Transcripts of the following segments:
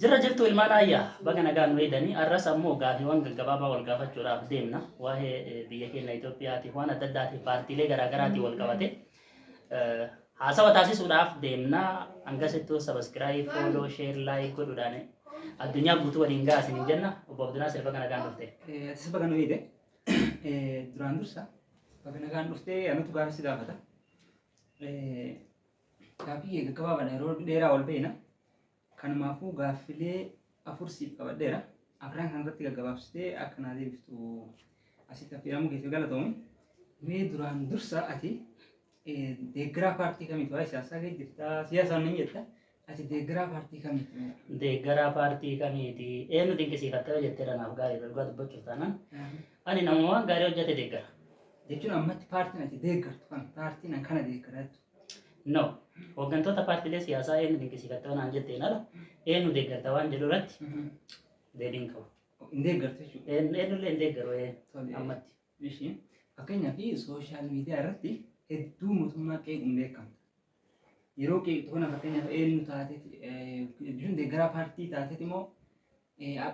Jirra jirtu ilmaan aayyaa, baga nagaan nu eedanii. Arras ammoo gaafiiwwan gaggabaabaa wal gaafachuudhaaf deemna. Waa'ee biyya keenya Itoophiyaatiif, waan adda addaatiif, paartiilee garaagaraatiin wal qabate haasawa taasisuudhaaf deemna. Hangasittuu subscribe, follow, share, like godhuudhaan addunyaa guutuu waliin gahaa isiniin jenna. Obbo Abdunaasir, baga nagaan dhufte. Atis baga nu eede. Duraan dursa baga nagaan dhuftee, anatu gaafii si gaafata. Gaafii kee gaggabaabaadha, yeroo dheeraa wal beekna. Kanumaafuu gaaffilee afur siif qabadheera. Afran kanarratti gaggabaabsitee akka naa deebiftu asitti affeeramuu keetiif galatoomi. Mee duraan dursa ati deeggaraa paartii kamiiti? Waa'ee siyaasaa kee jirta, siyaasaan nan jetta. Ati deeggaraa paartii kamiiti? Deeggaraa paartii kamiiti? Eenyu dinqisiifattee yoo jettee naaf gaariidha, dhugaa dubbachuuf taanaan. Ani nama waan gaarii hojjete deeggara. Jechuun ammatti paartiin ati deeggartu kami? Paartiin an kana deeggara jettu. No. Hooggantoota paartiilee siyaasaa eenyu dinqisiifattee waan naan jetteen ala, eenyu deeggarta waan jedhu irratti deebiin qabu. Hin deeggartu jechuudha. Eenyullee hin deeggaru ammatti. Ishii fakkeenyaaf social media irratti hedduu mootummaa qeequun beekamta. Yeroo qeeqxu kana fakkeenyaaf eenyu taateeti, jechuun deeggaraa paartii taateeti moo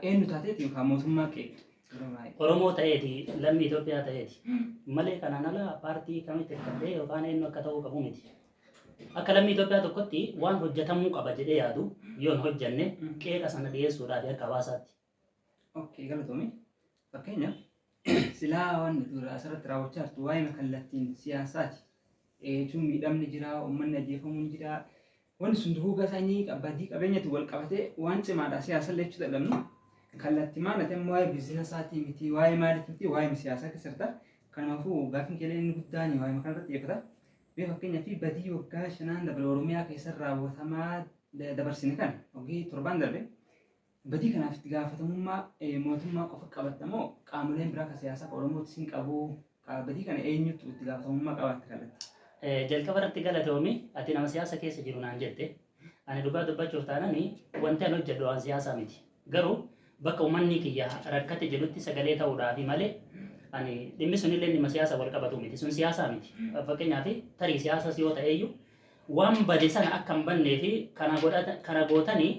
eenyu taateeti yookaan mootummaa qeeqxu yeroo baay'ee? Oromoo ta'eeti, lammii Itoophiyaa ta'eeti. Malee kanaan ala paartii kamitti hirkadhee yookaan eenyu akka ta'uu qabu miti. Akka lammii Itoophiyaa tokkotti waan hojjetamuu qaba jedhee yaadu yoo hin hojjenne, qeeqa sana dhiyeessuudhaaf akka hawaasaatti. Okay, galatoomi. Fakkeenyaaf silaa waan nuti asirratti raawwachaa jirtu waa'ee kallattiin siyaasaati. Jechuun miidhamni jira, uummanni ajjeefamuun jira. Wanti sun duguugaa sanyii badii qabeenyatti wal qabatee waan cimaadha, siyaasa illee jechuu dadhabnu. Kallattii maan ati amma waa'ee businessaatii miti, waa'ee maaliitii miti, waa'ee siyaasaa keessa jirta. Kanaafuu gaaffiin keenya inni guddaan waa'ee kanarratti xiyyeeffata. Mee fakkeenyaaf badii waggaa 5n dabre Oromiyaa keessa raawwatamaa dabarsine kana, waggaa 7n darbe, badii kanaaf itti gaafatamummaa mootummaa qofa qabatta moo qaamoleen biraa kan siyaasaa kan Oromootis hin qabu? Badii kana eenyutu itti gaafatamummaa qabaatte kallattii? Jalqaba irratti galatoomi, ati nama siyaasa keessa jiru naan jette. Ani dhugaa dubbachuuf taanani wanti ani hojjedhu waan siyaasaa miti. Garuu bakka uummanni kiyya rakkate jedhutti sagalee ta'uudhaafi malee ani dhimmi sunillee dhimma siyaasa wal qabatu miti. Sun siyaasaa miti. Fakkeenyaaf tarii siyaasas yoo ta'eyyuu, waan bade sana akka hin bannee fi kana gootanii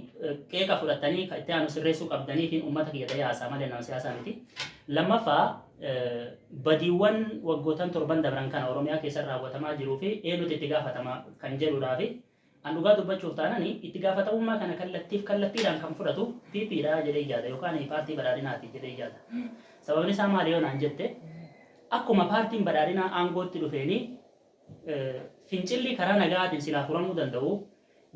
qeeqa fudhatanii itti aanu sirreessuu qabdanii fi uummata kiyya ta'ee haasaa malee nama siyaasaa miti. Lammaffaa, badiiwwan waggootan 7n dabran kana Oromiyaa keessa raawwatamaa jiruu fi eenyutu itti gaafatama kan jedhudhaa fi an dhugaa dubbachuuf taanani itti gaafatamummaa kana kallattiif kallattiidhaan kan fudhatu PP dha jedhee yaada, yookaan paartii badhaadhinaati jedhee yaada. Sababni isaa maali yoo naan jette, akkuma paartiin badhaadhinaa aangootti dhufeenii fincilli karaa nagaatiin silaa furamuu danda'u,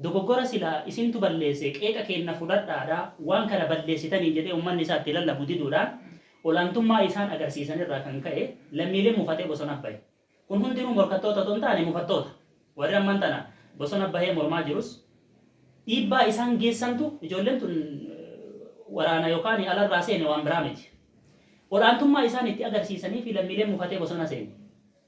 dogoggora silaa isintu balleesse, qeeqa keenna fudhadhaadha, waan kana balleessitanii jedhee uummanni isaa itti lallabu diduudhaan, olaantummaa isaan agarsiisan irraa kan ka'e lammiileen mufatee bosona bahe. Kun hundinuu morkattoota otoo hin taane mufattoota. Warri amman tana bosona bahee mormaa jirus dhiibbaa isaan geessantu, ijoolleen tun waraana yookaan alarraa seene waan biraa miti. Olaantummaa isaan itti agarsiisanii fi lammiileen mufatee bosona seene.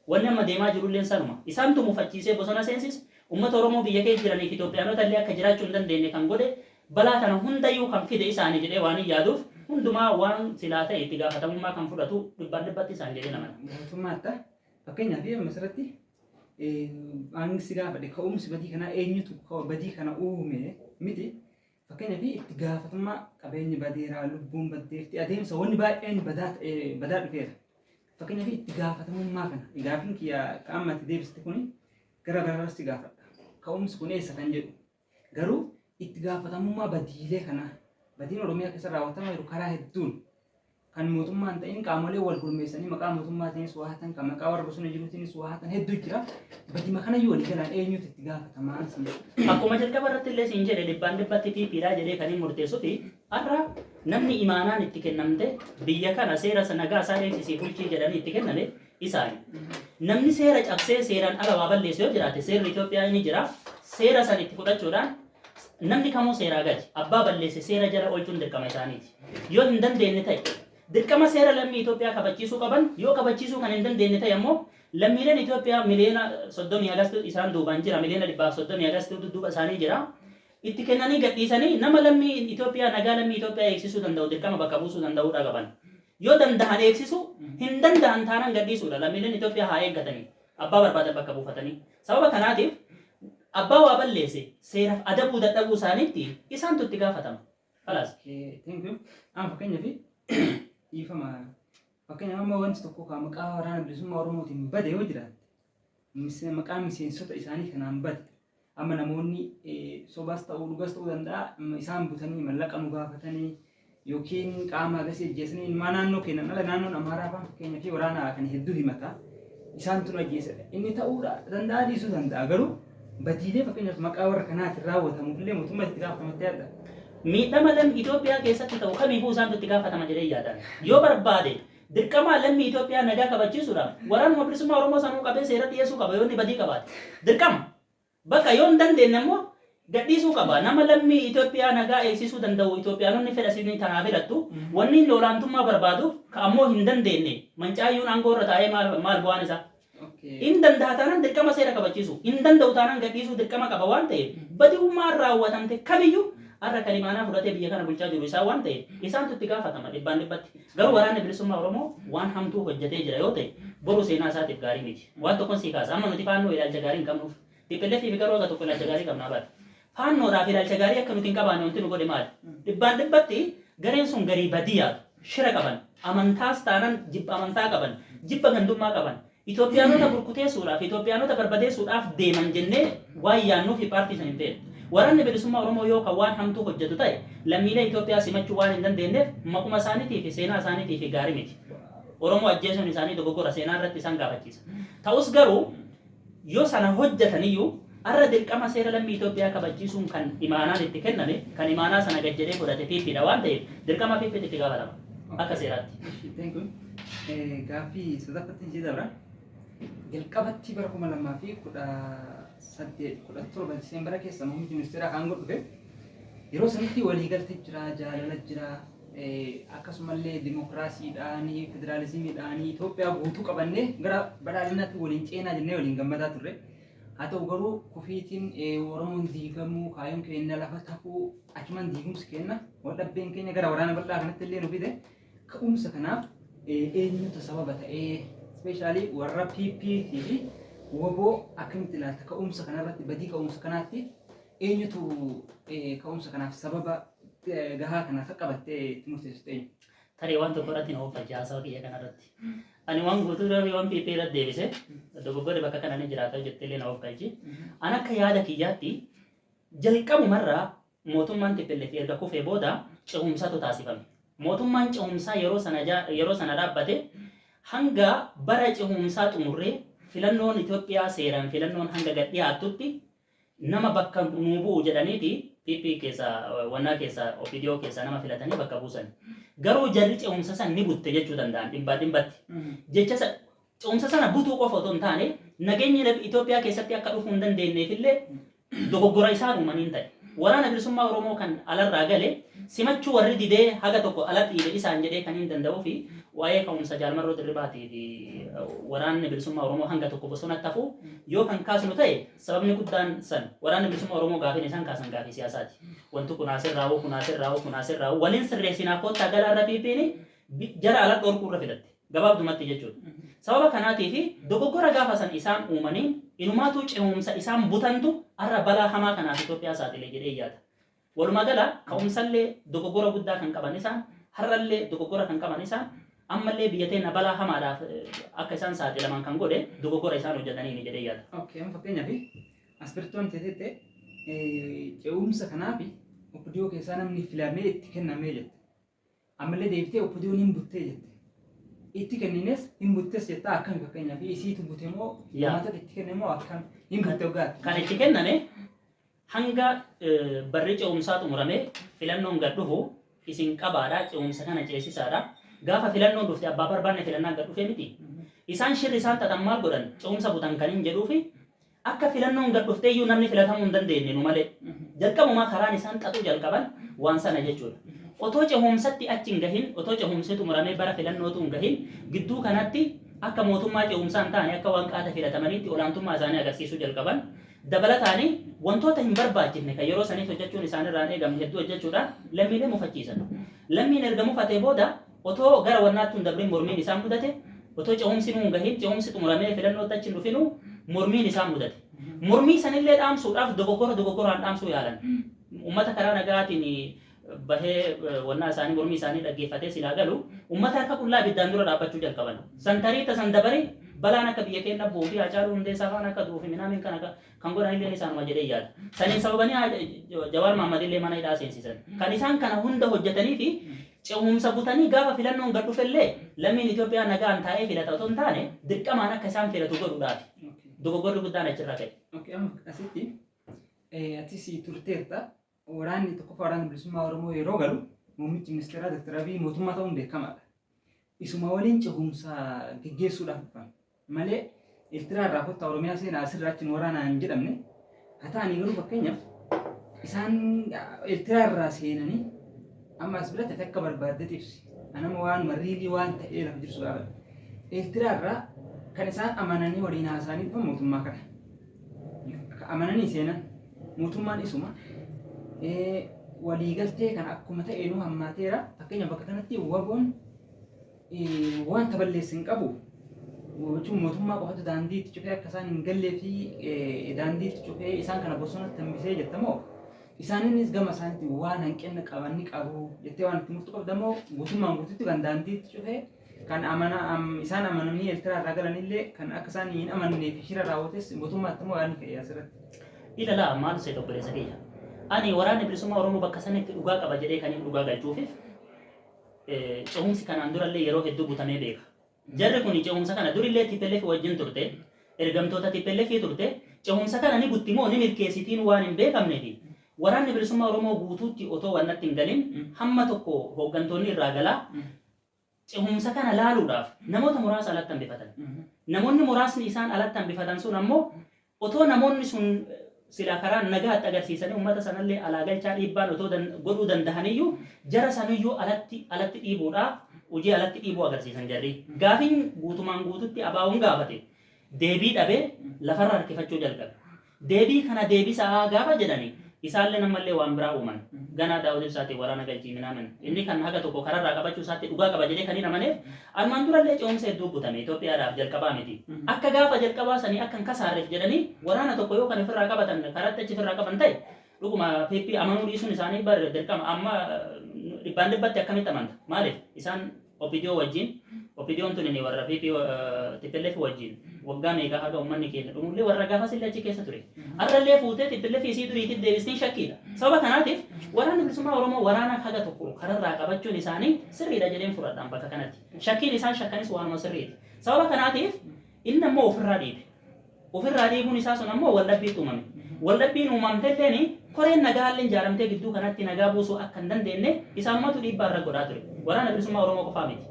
Wanni amma deemaa jirulleen sanuma. Isaantu mufachiisee bosona seensise, uummata Oromoo biyya keessa jiranii fi Itoophiyaanota illee akka jiraachuu hin dandeenye kan godhe, balaa kana hundayyuu kan fide isaanii jedhee waan hin yaaduuf, hundumaa waan silaa ta'e itti gaafatamummaa kan fudhatu dhibbaan dhibbatti isaan jedhee namana. Mootummaadha. Fakkeenyaaf amma asirratti waan si gaafadhe, ka'umsi badii kanaa eenyutu badii kana uume miti. Fakkeenyaaf itti gaafatamummaa qabeenyi badeeraa, lubbuun baddeerti, adeemsa wanni baay'een badaa badaa dhufeera. Fakkeenyaaf itti gaafatamummaa kana gaaffiin kiyya akka amma itti deebiste kuni gara biraarras si gaafadha. Ka'umsi kun eessa kan jedhu. Garuu itti gaafatamummaa badiilee kanaa, badiin Oromiyaa keessa raawwatamaa jiru karaa hedduun kan mootummaa hin ta'in qaamolee wal gurmeessanii maqaa mootummaatiinis waa hatan, kan maqaa warra bosona jiruutiinis waa hatan hedduu jira. Badima kanayyuu walii galaan eenyutu itti gaafatamaa siin jedhu? Akkuma jalqaba irratti illee siin jedhe, dhibbaan dhibbatti PP dha jedhee kan hin murteessuu fi har'a namni imaanaan itti kennamte, biyya kana seera nagaa isaa eegsisii bulchii jedhanii itti kenname isaani. Namni seera cabsee seeraan ala waa balleessu yoo jiraate, seerri Itoophiyaa ni jira. Seera san itti fudhachuudhaan namni kamuu seeraa gadi. Abbaa balleesse seera jala oolchuun dirqama isaaniiti. Yoo hin dandeenye ta'e, dirqama seera lammii Itoophiyaa kabachiisuu qaban yoo kabachiisuu kan hin dandeenye ta'e ammoo, lammiileen Itoophiyaa miliyoona 30 hagastu isaan duubaan jira. Miliyoona 130 hagastu dudduuba isaanii jira. Itti kennanii gadhiisanii nama lammii Itoophiyaa, nagaa lammii Itoophiyaa eegsisuu danda'u dirqama bakka buusuu danda'uudha qaban. Yoo danda'an eegsisuu, hin danda'an taanaan gadhiisuudha. Lammiileen Itoophiyaa haa eeggatanii. Abbaa barbaadan bakka buufatanii. Sababa kanaatiif abbaa waa balleesse seeraaf adabuu dadhabuu isaaniitti isaantu itti gaafatama. Khalaas. Okay, thank you. Amma fakkeenyaaf, dhiifama, fakkeenyaaf amma wanti tokko kan maqaa Waraana Bilisummaa Oromootiin bade yoo jiraate, maqaa miseensota isaanii kanaan bade, amma namoonni sobaas ta'uu dhugas ta'uu danda'a, isaan butanii mallaqa nu gaafatanii yookiin qaama agasii ajjeesanii, ilmaa naannoo kennan ala naannoon Amaaraa fa'aa fakkeenyaaf waraana kan hedduu himata. Isaan tun ajjeesadha. Inni ta'uu danda'a, dhiisuu danda'a, garuu badiilee fakkeenyaaf maqaa warra kanaatiin raawwatamuuf illee mootummaa itti gaafatamatti yaadda. Miidhama lammii Itoophiyaa keessatti ta'u kamiifuu isaantu itti gaafatama jedhee yaadan. Yoo barbaade dirqama lammii Itoophiyaa nagaa kabachiisuudhaaf Waraanuma Bilisummaa Oromoo sanuu qabee seeratti dhiyeessuu qaba yoo inni badii qabaate. Dirqama. Bakka yoo hin dandeenye immoo gadhiisuu qaba. Nama lammii Itoophiyaa nagaa eegsisuu danda'u Itoophiyaanonni fedha isinii tanaa filattu. Wanni inni olaantummaa barbaaduuf ka ammoo hin dandeenye mancaayyuun aangoo irra taa'ee maal maal bu'aan isaa? Hin danda'a taanaan dirqama seera kabachiisu. Hin danda'u taanaan gadhiisuu dirqama qaba waan ta'eef, badi'ummaan raawwatamte kamiyyuu har'a kan imaanaa fudhatee biyya kana bulchaa jiru isaan waan ta'eef, isaantu itti gaafatama dhibbaan dhibbatti. Garuu Waraanni Bilisummaa Oromoo waan hamtuu hojjetee jira yoo ta'e, boru seenaa isaatiif gaarii miti. Waan tokkon sii kaasa. Amma nuti Faannoo ilaalcha gaarii hin qabnuuf. Tplf fi garuu haga tokko ilaalcha gaarii qabnaa bara. Faannoodhaaf ilaalcha gaarii akka nuti hin qabaanne wanti nu godhe maali? Dhibbaan dhibbatti gareen sun garii badii yaadu. Shira qaban. Amantaas taanan jibba amantaa qaban. Jibba gandummaa qaban. Itoophiyaanota burkuteessuudhaaf, Itoophiyaanota barbadeessuudhaaf deeman jennee waan yaannuufi paartii san hin feenu. Waraanni Bilisummaa Oromoo yoo kan waan hamtuu hojjetu ta'e, lammiilee Itoophiyaa simachuu waan hin dandeenneef maquma isaaniitii fi seenaa isaaniitiifi gaarii miti. Oromoo ajjeesuun isaanii dogoggora seenaa irratti isaan gaafachiisa. Ta'us garuu yoo sana hojjetaniyyuu har'a dirqama seera lammii Itoophiyaa kabachiisuun kan imaanaan itti kenname, kan imaanaa sana gad jedhee fudhate PP dha waan ta'eef dirqama PP tti itti gaafatama akka seeraatti. Eshi, thank you. Gaaffii sadaffatti si dabra. Jalqabatti bara 2018, 17 Diseembara keessa muummichi ministeeraa aangoo dhufe. Yeroo sanitti waliigaltee jira, jaalala jira, akkasumallee dimokiraasiidhaan, federaalizimiidhaan Itoophiyaa guutuu qabannee gara badhaadhinaatti waliin ceenaa jennee waliin gammadaa turre. Haa ta'u garuu kufiitiin Oromoon diigamuu, kaayyoon keenya lafa tafuu, achumaan diigumsi keenya, wal dhabbeen keenya gara waraana bal'aa kanatti illee nu fide. Ka'umsa kanaaf eenyutu sababa ta'ee, especially warra PP fi WBO akkamitti ilaalta? Ka'umsa kanarratti, badii ka'umsa kanaatti eenyutu ka'umsa kanaaf sababa gahaa kana akka qabattee itti murteessitu eenyu? Tarii waan tokko irratti na ooffachi haasawa kiyya kanarratti. Ani waan guutuu irra waan PP irratti deebise, dogoggorri bakka kana ni jiraata jettee illee na ooffachi. An akka yaada kiyyaatti jalqabumarraa mootummaan TPLF erga kufee booda cehumsatu taasifame. Mootummaan cehumsaa yeroo sana dhaabbate hanga bara cehumsaa xumurree filannoon Itoophiyaa seeraan filannoon hanga gad dhiyaattutti nama bakka nuu bu'u jedhaniiti PP keessa, wannaa keessa, OPDO keessa nama filatanii bakka buusan. Garuu jarri cehumsa san ni butte jechuu danda'an dhibbaa dhibbatti. Jecha cehumsa sana butuu qofa otoo hin taane, nageenyi Itoophiyaa keessatti akka dhufuu hin dandeenyeef illee dogoggora isaan uumaniin ta'e. Waraana Bilisummaa Oromoo kan alarraa gale simachuu warri didee haga tokko ala dhiibe isaan jedhee kan hin danda'uu fi waa'ee ka'umsa Jaal Marroo Dirribaatii fi Waraanni Bilisummaa Oromoo hanga tokko bosonatti hafuu yoo kan kaasnu ta'e, sababni guddaan san. Waraanni Bilisummaa Oromoo gaafiin isaan kaasan gaafii siyaasaati. Wanti kun haa sirraa'u, kun haa sirraa'u, kun haa sirraa'u, waliin sirreessinaa koottaa galaa irra PPn jara ala dhorkuu irra filatte. Gabaabdumatti jechuudha. Sababa kanaatiif dogoggora gaafa san isaan uumaniin inumaatuu cehumsa isaan butantu har'a balaa hamaa kanaaf Itoophiyaa saaxile jedhee yaada. Walumaa gala ka'umsallee dogoggora guddaa kan qaban isaan, har'allee dogoggora kan qaban isaan, ammallee biyya teenya balaa hamaadhaaf akka isaan saaxilaman kan godhe dogoggora isaan hojjetaniini jedhee yaada. Okay, amma fakkeenyaaf asirratti wanti jette ce'umsa kanaaf OPDO keessaa namni filamee itti kennamee jette. Ammallee deebitee OPDOn hin buttee jette. Itti kennines hin buttes jettaa, akkami? Fakkeenyaaf isiitu bute moo uummata itti kenne moo akkam hin butte waggaatti? Kan itti kenname hanga barri ce'umsaa xumuramee filannoon gad dhufu isin qabaadha, ce'umsa kana ceesisaadha. Gaafa filannoon dhufte abbaa barbaanne filannaan gad dhufee miti. Isaan shirri isaan xaxan maal godhan, ce'umsa butan kan hin jedhuufi akka filannoon gad dhuftee iyyuu namni filatamuu hin dandeenye nu malee. Jalqabumaa karaan isaan xaxuu jalqaban waan sana jechuudha. Otoo cehumsatti achi hin gahin, otoo cehumsi xumuramee bara filannootu hin gahin, gidduu kanatti akka mootummaa cehumsaa hin taane, akka waan qaata filatamaniitti olaantummaa isaanii agarsiisuu jalqaban. Dabalataani wantoota hin barbaachifne kan yeroo saniif hojjechuun isaanirraa hin eegamne hedduu hojjechuudhaan lammiilee mufachiisan. Lammiin erga mufatee booda otoo gara wannaatti hin dabrin mormiin isaan mudate, otoo cehumsi nuu hin gahin, cehumsi xumuramee filannootti achi hin dhufinuu mormiin isaan mudate. Mormii sanillee dhaamsuudhaaf dogoggora dogoggoraan dhaamsuu yaalan. Uummata karaa nagaatiin Bahee wannaa isaanii mormii isaanii dhaggeeffatee silaa galu uummata harka qullaa ibiddaan dura dhaabbachuu jalqaban. Santarii tasan dabaree balaan akka biyya keenya bu'uu fi Haacaaluu Hundeessaa faan akka du'uu fi minaamin kana kan godhan illee isaanuma jedhee yaada. Saniin sababanii Jawaar Mahaammad illee mana hidhaa seensisan. Kan isaan kana hunda hojjetanii fi ce'umsa butanii gaafa filannoon gad dhufellee lammiin Itoophiyaa nagaan taa'ee filata otoo hin taane dirqamaan akka isaan filatu godhuudhaaf. Dogoggorri guddaan achirraa ka'e. Okay, amma asitti atis turteerta. Waraanni tokkoffaa, Waraanni Bilisummaa Oromoo yeroo galu muummichi ministeeraa Dr. Abiy mootummaa ta'uun beekamaadha. Isuma waliin cehumsa geggeessuudhaaf dhufan malee Eertiraa irraa kottaa Oromiyaa seenaa, asirraa achi nu waraanaa hin jedhamne. Haa ta'anii garuu fakkeenyaaf isaan Eertiraa irraa seenanii amma as biratti ati akka barbaadde ibsi. Anama waanuma riilii waan ta'ee lafa jirtu gaafadha. Eertiraa irraa kan isaan amananii waliin haasa'anii dhufan mootummaa kana. Amananii seenan mootummaan isuma waliigaltee kan akkuma ta'e nu hammaateera. Fakkeenyaaf bakka kanatti WBOn wanta balleesse hin qabu. Jechuun mootummaa qofatu daandii itti cufee akka isaan hin gallee fi daandii itti cufee isaan kana bosonatti hambisee jettamoo, isaanis gama isaaniitti waan hanqina qaban ni qabu jettee waan itti murtu qabda moo, guutummaan guututti kan daandii itti cufee kan amana isaan amananii Eertiraa irraa galanillee kan akka isaan hin amannee fi shira raawwates mootummaatti immoo yaadni ka'e asirratti? Ilaalaa, maal seeta obboleessa kiyya. Ani Waraanni Bilisummaa Oromoo bakka sanitti dhugaa qaba jedhee kan hin dhugaa galchuufiif, ce'umsi kanaan durallee yeroo hedduu butamee beeka. Jarri kun ce'umsa kana durillee TPLF wajjin turte, ergamtoota TPLF turte, ce'umsa kana ni butti moo ni milkeessitiin waan hin beekamneefi Waraanni Bilisummaa Oromoo guutuutti otoo wannatti hin galin hamma tokko hooggantoonni irraa galaa cehumsa kana laaluudhaaf namoota muraasa alatti hambifatan. Namoonni muraasni isaan alatti hambifatan sun ammoo otoo namoonni sun sila karaa nagaatti agarsiisanii uummata sanallee alaa galchaa dhiibbaan otoo godhuu danda'aniyyuu, jara saniyyuu alatti dhiibuudhaa hojii alatti dhiibuu agarsiisan jarri. Gaafiin guutumaan guututti ABO'n gaafate deebii dhabee lafarra harkifachuu jalqabe. Deebii kana deebisaa gaafa jedhani isaallee ammallee waan biraa uuman. Ganaa Daawud Ibsaatiin waraana galchii minaamin. Inni kan haga tokko kararraa qabachuu isaatti dhugaa qaba jedhee kan hin amaneef, armaan durallee ce'umsa hedduu butame, Itoophiyaadhaaf jalqabaa miti. Akka gaafa jalqabaa sanii akka hin kasaarreef jedhanii waraana tokko yoo kan ofirraa qabatan karatti achi ofirraa qaban ta'e, dhuguma PP amanuu dhiisuun isaanii bar dirqama. Amma dhibbaan dhibbatti akkamitti amanta? Maaliif isaan OPDO wajjin, OPDOn tun warra PP TPLF wajjin waggaa meeqaa haga uummanni keenya dhumullee warra gaafas illee achi keessa ture. Har'allee fuutee TPLF isii duriitiif deebistiin shakkiidha. Sababa kanaatiif Waraanni Bilisummaa Oromoo waraana haga tokko kararraa qabachuun isaanii sirriidha jedheen fudhadhaan bakka kanatti. Shakkiin isaan shakkanis waanuma sirriiti. Sababa kanaatiif inni ammoo ofirraa dhiibe. Ofirraa dhiibuun isaa sun ammoo waldhabbiitti uumame. Waldhabbiin uumamtelleen koreen nagaallee ijaaramtee gidduu kanatti nagaa buusuu akka hin dandeenye isaanumatu dhiibbaa irra godhaa ture. Waraana Bilisummaa Oromoo qofaa miti.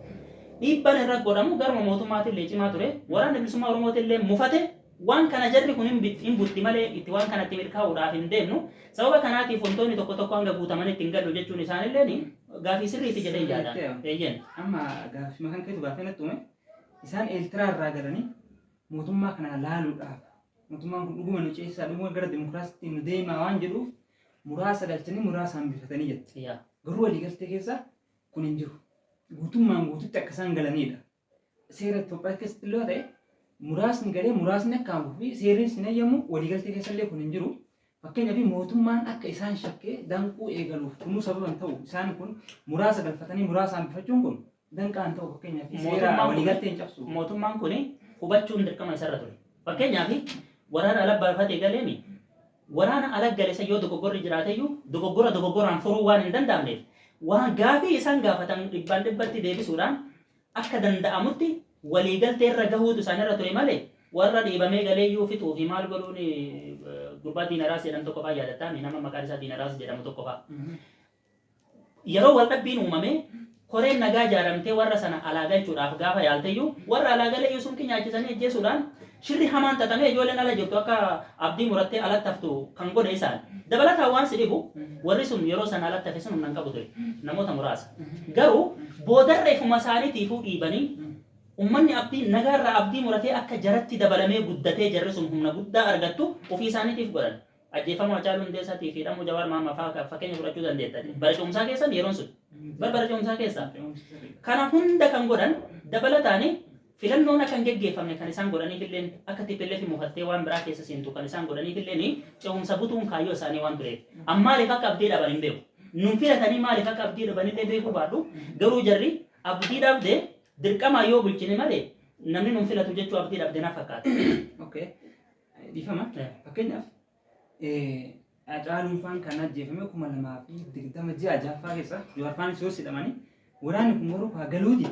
Dhiibbaan irra godhamu garuma mootummaatillee cimaa ture. Waraanni Bilisummaa Oromootillee mufate. Waan kana jarri kun hin butti malee itti waan kanatti milkaa'uudhaaf hin deemnu. Sababa kanaatiif wantoonni tokko tokko hanga guutamanitti hin gallu jechuun isaanillee gaafii sirriiti jedhee yaada. Eeyyeen. Amma gaaffii makan keetu gaaffii natti uume, isaan Eertiraa irraa galanii mootummaa kana laaluudhaaf, mootummaan kun dhuguma nu ceesisaa, dhuguma gara dimokiraasiitti nu deemaa waan jedhuuf muraasa galchanii muraasa hambifatanii jette. Garuu waliigaltee keessa kun hin jiru. Guutummaan guututti akka isaan galanidha. Seera Itoophiyaa keessatti illee ta'e muraasni galee muraasni akka hafuu fi seerris hin eeyyamu, waliigaltee keessa illee kun hin jiru. Fakkeenyaaf mootummaan akka isaan shakkee danquu eegaluuf kunuu sababa hin ta'u. Isaan kun muraasa galfatanii muraasa hambifachuun kun danqaa hin ta'u, fakkeenyaaf seera waliigaltee hin cabsu. Mootummaan kun hubachuun dirqama isarra ture. Fakkeenyaaf waraana ala baafatee galeemi, waraana ala gale san yoo dogoggorri jiraateyyuu dogoggora dogoggoraan furuu waan hin danda'amneef, waan gaafii isaan gaafatan dhibbaan dhibbatti deebisuudhaan akka danda'amutti waliigaltee irra gahuutu isaanirra ture malee warra dhiibamee galeeyyuu fixuu fi maal godhuun. Gurbaa Diinaraas jedhamu tokko fa'aa yaadattaami, nama maqaan isaa Diinaraas jedhamu tokko fa'aa. Yeroo waldhabbiin uumame koreen nagaa ijaaramtee warra sana alaa galchuudhaaf gaafa yaalteyyuu, warra alaa galeeyyuu sunqii nyaachisanii ajjeesuudhaan shirri hamaan xaxamee ijoolleen ala jirtu akka abdii murattee alatti haftu kan godhe isaan. Dabalataan waan si dhibu, warri sun yeroo sana alatti hafe sun humna hin qabu ture. Namoota muraasa. Garuu boodarra ifuma isaaniitiifuu dhiibanii ummanni abdii nagaarraa abdii muratee akka jaratti dabalamee guddatee jarri sun humna guddaa argattu ofii isaaniitiif godhan. Ajjeefamuu Hacaaluu Hundeessaatii fi hidhamuu Jawaar Mahaammad fa'aa fakkeenya fudhachuu dandeetta. Bara ce'umsaa keessan yeroon sun. Bara ce'umsaa keessa. Kana hunda kan godhan, dabalataan filannoon akka hin geggeeffamne kan isaan godhaniif illee, akka TPLF mufattee waan biraa keessa seentu kan isaan godhaniif illee ce'umsa butuun kaayyoo isaanii waan tureef. Ammaaliif akka abdii dhaban hin beeku. Nun filatanii maaliif akka abdii dhabanillee beekuu baadhu, garuu jarri abdii dhabde, dirqamaa yoo bulchine malee namni nun filatu jechuu abdii dhabde na fakkaata. Okay. Dhiifama. Fakkeenyaaf Hacaaluun faan kan ajjeefame 2020 ji'a ja'affaa keessa, Jawaar faanis yoo hidhamanii, waraanni kun garuu kaa galuu dide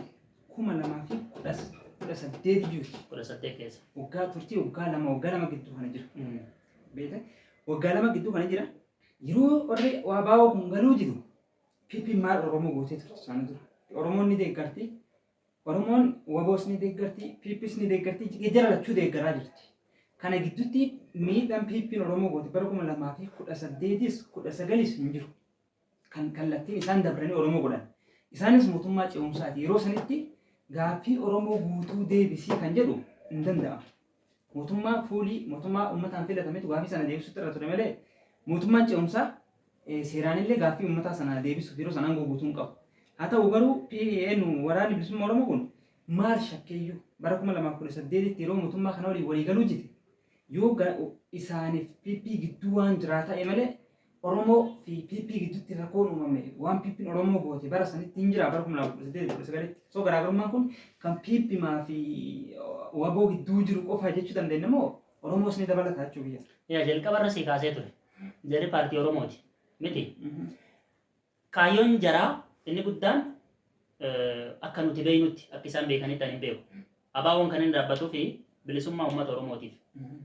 2018 iyyuuti. 18 keessa. Waggaa turtii waggaa 2 gidduu kana jira. Beekte, waggaa 2 gidduu kana jira. Yeroo warri WBO kun galuu didu, PP maal Oromoo gootee turte isaanii dura? Oromoon ni deeggarti. Oromoon WBOs ni deeggarti, PPs ni deeggarti, jara lachuu deeggaraa jirti. Kana gidduutti miidhaan PPn Oromoo goote bara 2018s 19s hin jiru. Kan kallattiin isaan dabranii Oromoo godhan. Isaanis mootummaa ce'umsaati. Yeroo sanitti gaaffii Oromoo guutuu deebisii kan jedhu hin danda'amu. Mootummaa fuulii mootummaa uummataan filatametu gaaffii sana deebisuutti irra ture malee, mootummaan ce'umsaa seeraanillee gaaffii uummataa sana deebisuuf yeroo sana aangoo guutuu hin qabu. Haa ta'u garuu, PN Waraanni Bilisummaa Oromoo kun maal shakkeeyyuu bara 2018tti yeroo mootummaa kana waliin walii galuu jite, yoo isaaniif PP gidduu waan jiraa ta'e malee, Oromoo fi PP gidduutti rakkoon uumame waan PPn Oromoo goote bara sanitti hin jira bara 2018 19tti. So garaagarummaan kun kan PP maa fi WBO gidduu jiru qofa jechuu dandeenya moo Oromoos ni dabalata jechuu biyya? Yaa, jalqabarra si kaasee ture. Jarri paartii Oromooti. Miti. Kaayyoon jaraa inni guddaan, akka nuti beeknutti, akka isaan beekanitti ani hin beeku. ABO'n kan inni dhaabbatuu fi bilisummaa uummata Oromootiif.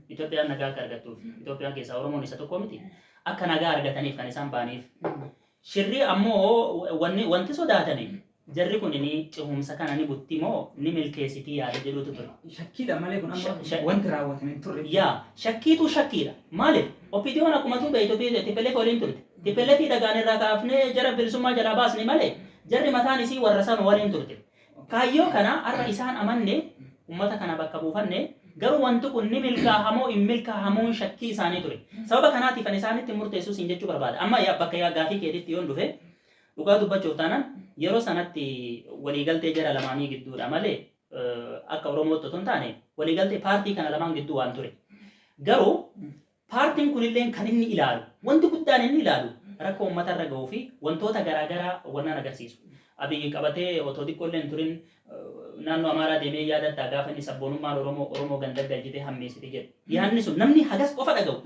Itoophiyaan nagaa akka argattuuf. Itoophiyaan keessaa Oromoon isa tokko miti. Akka nagaa argataniif kan isaan ba'aniif. Shirrii ammoo wanti sodaatani, jarri kun ni cehumsa kana ni butti moo ni milkeessitii yaada jedhutu ture. Shakkiidha malee kun amma wanti raawwatame hin turre. Yaa, shakkiitu shakkiidha. Maaliif? OPDO'n akkuma tu beektu TPLF waliin turte. TPLF dhagaan irraa kaafnee jara bilisummaa jalaa baasne malee, jarri mataan isii warra san waliin turte. Kaayyoo kana har'a isaan amanne, uummata kana bakka buufanne, garuu wanti kun ni milkaahamoo hin milkaahamuun shakkii isaanii ture. Sababa kanaatiif ani isaanitti murteessuu siin jechuu barbaada. Amma yaa bakka yaa gaafii keetitti yoon dhufe, dhugaa dubbachuuf taanaan, yeroo sanatti waliigaltee jara lamaanii gidduudha malee akka Oromootti otoo hin taane, waliigaltee paartii kana lamaan gidduu waan ture. Garuu paartiin kunillee kan inni ilaalu, wanti guddaan inni ilaalu rakkoo uummata irra gahuu fi wantoota garaagaraa wannaan agarsiisu. Abiyyi qabatee otoo xiqqoollee hin turin naannoo Amaaraa deemee, yaadattaa, gaafa inni sabboonummaan Oromoo Oromoo ganda galchitee hammeessite jedhu. Yaadni sun namni hagas qofa dhaga'u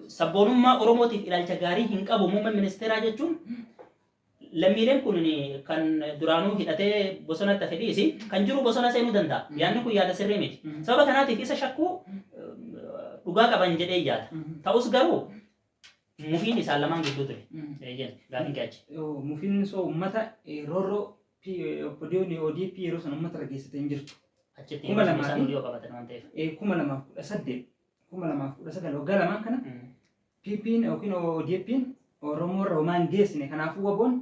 sabboonummaa Oromootiif ilaalcha gaarii hin qabu muummeen ministeeraa jechuun, lammiileen kun kan duraanuu hidhatee bosonatti hafe dhiisi, kan jiru bosona seenuu danda'a. Yaadni kun yaada sirrii miti. Sababa kanaatiif isa shakkuu dhugaa qaban jedhee yaada. Ta'us garuu mufiin isaan lamaan gidduu ture. Eeyyeen, gaafiin kee achi. Mufiin soo uummata roorroo OPDO'n ODP yeroo sana uummata irra geessite hin jirtu. Achitti Kuma yeroo lamaa isaan fi dhiyoo qabatan waan ta'eef. 2018, 2019, waggaa lamaan kana PP'n yookiin ODP'n Oromoo irra homaa hin geessine. Kanaafuu WBO'n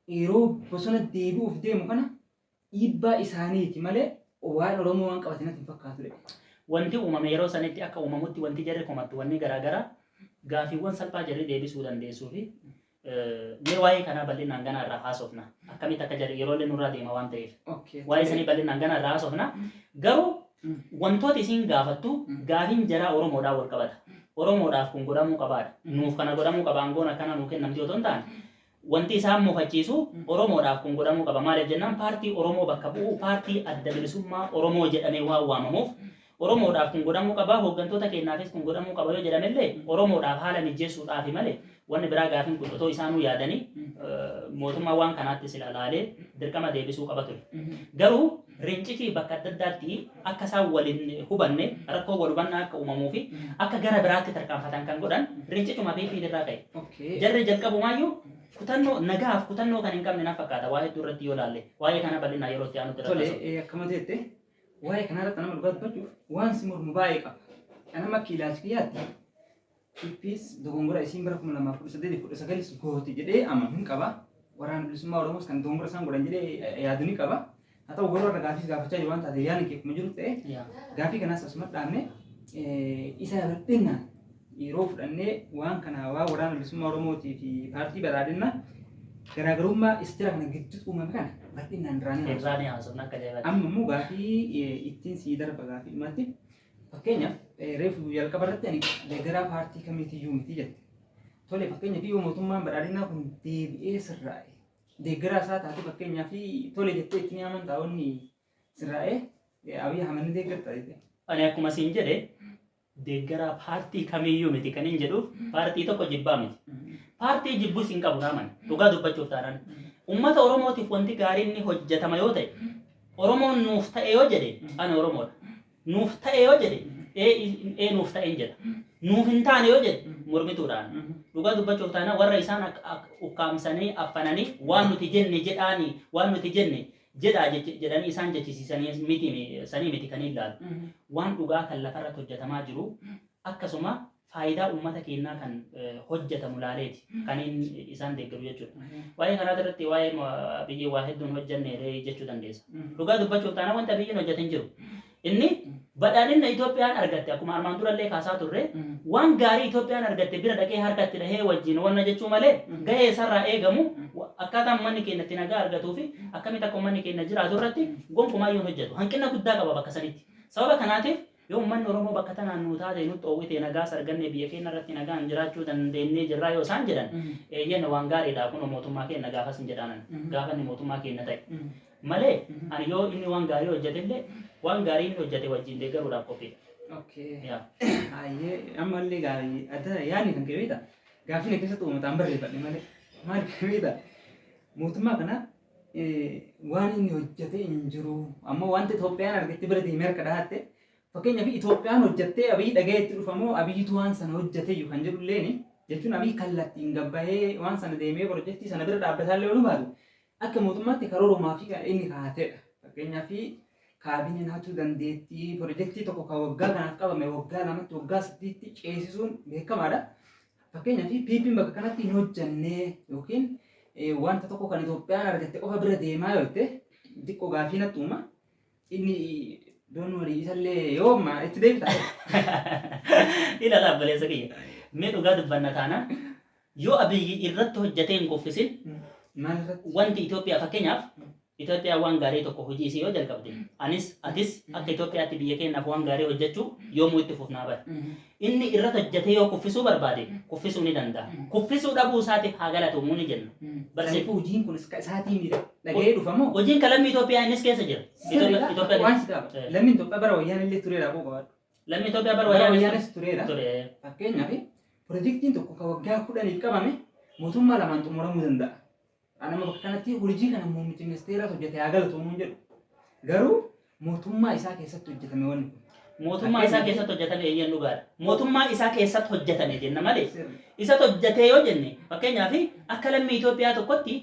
yeroo bosona deebi'uuf deemu kana dhiibbaa isaaniiti malee waan Oromoo waan qabate natti hin fakkaatu. Wanti uumame yeroo sanitti akka uumamutti, wanti jarri komattu wanni garaagaraa gaafiiwwan salphaa jarri deebisuu dandeessuu fi mee waa'ee kanaa bal'inaan ganaa irraa haasofna. Akkamitti akka jarri yeroo illee nurraa deema waan ta'eef. Waa'ee sanii bal'inaan ganaa irraa haasofna. Garuu wantoota isiin gaafattu, gaafiin jaraa Oromoodhaan wal qabata. Oromoodhaaf kun godhamuu qabaadha. Nuuf kana godhamuu qaba, aangoon akkana nuu kennamti otoo hin taane, wanti isaan mufachiisu Oromoodhaaf kun godhamuu qaba. Maaliif jennaan, paartii Oromoo bakka bu'u, paartii Adda Bilisummaa Oromoo jedhamee waan waamamuuf, Oromoodhaaf kun godhamuu qaba, hooggantoota keenyaafis kun godhamuu qaba yoo jedhamellee, Oromoodhaaf haala mijeessuudhaafi malee wanni biraa gaafiin kun otoo isaanuu yaadanii mootummaa waan kanaatti sila laalee dirqama deebisuu qaba ture. Garuu rincitii bakka adda addaatti akka isaan waliin hubanne, rakkoo wal hubannaa akka uumamuu fi akka gara biraatti tarkaanfatan kan godhan rincicuma PP irraa ka'e. Jarri jalqabumaayyuu kutannoo nagaaf kutannoo kan hin qabne na fakkaata waa hedduu irratti yoo laalle. Waa'ee kana bal'inaan yeroo itti aanutti Tole, irratti akkama jette, waa'ee kanarratti nama dhugaa dubbachuuf waan si mormu baay'ee qaba. Nama akka ilaalcha kiyyaatti PPs dogongora isiin bara 2018 19 goote jedhee amanu hin qaba. Waraana Bilisummaa Oromoos kan dogongora isaan godhan jedhee yaadu ni qaba. Haa ta'u garuu irra gaaffiis gaafachaa jiru waan taate, yaadni kee akkuma jiru ta'e, gaafii kanaas asuma dhaabne, isa bal'inaan yeroo fudhannee waan kana, waan Waraana Bilisummaa Oromootii fi paartii badhaadhinaa garaagarummaa isa jira kana gidduutti uumame kana bal'inaan irraa ni Irraa ni haasofna akka ajaa'ibaatti. Amma immoo gaafii ittiin sii darba, gaafii dhumaatti. Fakkeenyaaf, reefu jalqaba irratti ani deeggaraa paartii kamiitiyyuu miti jette. Tole, fakkeenyaaf yoo mootummaan badhaadhinaa kun deebi'ee sirraa'e, deeggaraa isaa taate, fakkeenyaaf tole jettee itti ni amantaa, wanni sirraa'e Abiy Ahmed ni deeggarta jettee? Ani akkuma siin jedhe, deeggaraa paartii kamiyyuu miti. Kan hin jedhuuf paartii tokko jibbaa miti. Paartii jibbus hin qabu naaman, dhugaa dubbachuuf taanaan. Uummata Oromootiif wanti gaariin ni hojjetama yoo ta'e, Oromoon nuuf ta'e yoo jedhe, ani Oromoodha. Nuuf ta'e yoo jedhe, ee nuuf ta'e hin jedha. Nuuf hin taane yoo jedhe, mormituudhaan. Dhugaa dubbachuuf taanaan, warra isaan ukkaamsanii affananii waan nuti jenne jedhaanii, waan nuti jenne jedhaa jedhanii isaan jechisiisanii miti, sanii miti kan ilaalu. Waan dhugaa kan lafarratti hojjetamaa jiru, akkasuma faayidaa uummata keenyaa kan hojjetamu laaleeti kan inni isaan deeggaru jechuudha. Waa'ee kanaa irratti, waa'ee biyyi waa hedduun hojjenne jechuu dandeessa. Dhugaa dubbachuuf taanaan, wanta biyyiin hojjetin jiru. Inni badhaadhina Itoophiyaan argatte, akkuma armaan durallee kaasaa turre, waan gaarii Itoophiyaan argatte bira dhaqee harkatti dhahee wajjin wanna jechuu malee, gahee isarraa eegamu, akkaataa uummanni keenya itti nagaa argatuu fi akkamitti akka uummanni keenya jiraatu irratti gonkumaayyuu hin hojjetu. Hanqina guddaa qaba bakka sanitti. Sababa kanaatiif yoo uummanni Oromoo bakka tanaan nuu taate, nutti oowwite, nagaas arganne, biyya keenya irratti nagaan jiraachuu dandeenyee jirraa yoo isaan jedhan, eeyyeen, waan gaariidha, kun mootummaa keenya gaafas hin jedhaanan, gaafa inni mootummaa keenya ta'e malee, ani yoo inni waan gaarii hojjetellee, waan gaarii inni hojjete wajjin deeggaruudhaaf qophiidha. Okay. Hayyee, ammallee gaarii adda yaadni kan kee beektaa? Gaaffii na keessatti uummataan barreeffadhe malee. Maal beektaa? Mootummaa kana waan inni hojjete hin jiru. Ammoo wanta Itoophiyaan argatte bira deemee harka dhahatte, fakkeenyaaf Itoophiyaan hojjettee Abiyyi dhaga'ee itti dhufamoo, Abiyyitu waan sana hojjete iyyuu kan jedhulleeni, jechuun Abiyyi kallattiin gabbahee waan sana deemee pirojektii sana bira dhaabbataallee yoo baatu, akka mootummaatti karoorumaa fi kan inni kaa'atedha. Fakkeenyaaf kaabineen hatuu dandeettii pirojektii tokko kan waggaa kanaaf qabame waggaa 2tti, waggaa 3tti ceesisuun beekamaadha. Fakkeenyaaf PP'n bakka kanatti hin hojjannee yookiin wanta tokko kan Itoophiyaan argatte qofa bira deemaa yoo jette, xiqqoo gaafii natti uuma. Inni doon walii isallee yoo amma itti deebita. Ilaala obboleessa kiyya. Mee dhugaa dubbanna taanaan, yoo Abiyyi irratti hojjetee hin kuffisin Maal irratti? Wanti Itoophiyaa, fakkeenyaaf Itoophiyaan waan gaarii tokko hojii isii yoo jalqabde, anis atis akka Itoophiyaatti biyya keenyaaf waan gaarii hojjechuu yoomuu itti fufnaa bara. Inni irratti hojjetee yoo kuffisuu barbaade, kuffisuu ni danda'a. Kuffisuu dhabuu isaatiif haa galatoomuu ni jenna. Barsiif. Saniifuu hojiin kunis ka isaatii miti. Dhaga'ee dhufamoo? Hojiin kan lammii Itoophiyaa innis keessa jira. Sirriidha. Itoophiyaa Waan si gaafata. Lammiin Itoophiyaa bara wayyaan illee tureera koo qabaadhu. Lammii Itoophiyaa bara Bara wayyaanis wayyaanis tureera. ture. Fakkeenyaaf pirojektiin tokko kan waggaa 10f qabame mootummaa lamaan xumuramuu danda'a. Ani amma bakka kanatti hojii kana muummichi ministeeraatu hojjete haa galatoomuun jedhu. Garuu mootummaa isaa keessatti hojjetame wanni kun. Mootummaa isaa keessatti hojjetame, eeyyeen, dhugaadha. Mootummaa isaa keessatti hojjetame jenna malee Sirri. isatu hojjetee yoo jenne, fakkeenyaaf akka lammii Itoophiyaa tokkotti